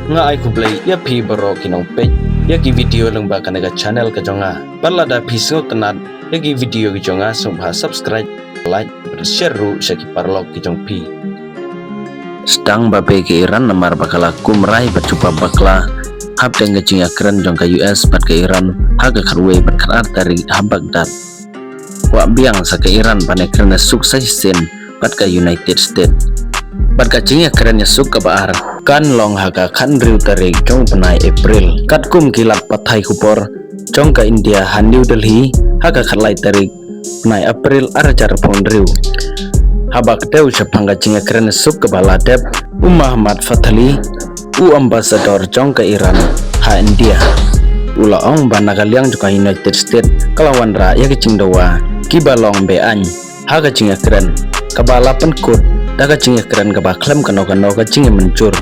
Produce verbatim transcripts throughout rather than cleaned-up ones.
Nga ai khublei ïa phi baroh ki nongpeit ïa ki video lyngba kane ka channel ka jong nga. Bad lada phi sngewtynnad ïa ki video ki jong nga, sngewbha subscribe, like bad share ruh sha ki paralok ki jong phi. Sdang ba beh ka Iran namar ba ka la kum rai bad jubab bakla hapdeng ka jingïakren jong ka U S bad ka Iran ha ka khatwei bad khatar tarik ha Baghdad. Wad biang sa ka Iran ban ïakren ïasuk sa shisien bad ka United States. Bad ka jingïakren ïasuk kaba ar kan long ha ka khathynriew tarik jong u bnai April. Katkum ki lad pathai khubor jong ka India ha New Delhi ha ka khatlai tarik bnai April arhajar arphew hynriew. Haba kdew shaphang ka jingïakren ïasuk kaba la dep, u Mohammad Fatali, u ambassador jong ka Iran ha India, u la ong ba na ka liang jong ka United States ka la wanrah ïa ki jingdawa kiba long be-aiñ ha ka jingïakren, kaba la pynkut da ka jingïakren kaba khlem kano kano ka jingïamynjur.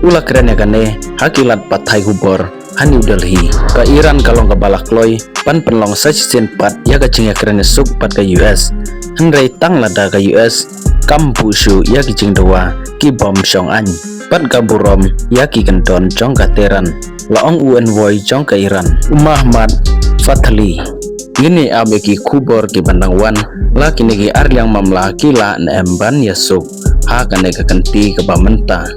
U la kren ïa kane ha ki lad pathai khubor ha New Delhi. Ka Iran ka long kaba la kloi ban pynlong sa shisien pat ïa ka jingïakren ïasuk bad ka U S, hynrei tang lada ka U S kam buh shuh ïa ki jingdawa ki bym shong aiñ bad ka burom ïa ki kyndon jong ka Tehran, la ong u envoy jong ka Iran, u Mohammad Fatali. Ngin ïa ap ïa ki khubor kiban dang wan, la kine ki arliang mamla ki lah ne em ban ïasuk ha kane ka kynti kaba mynta.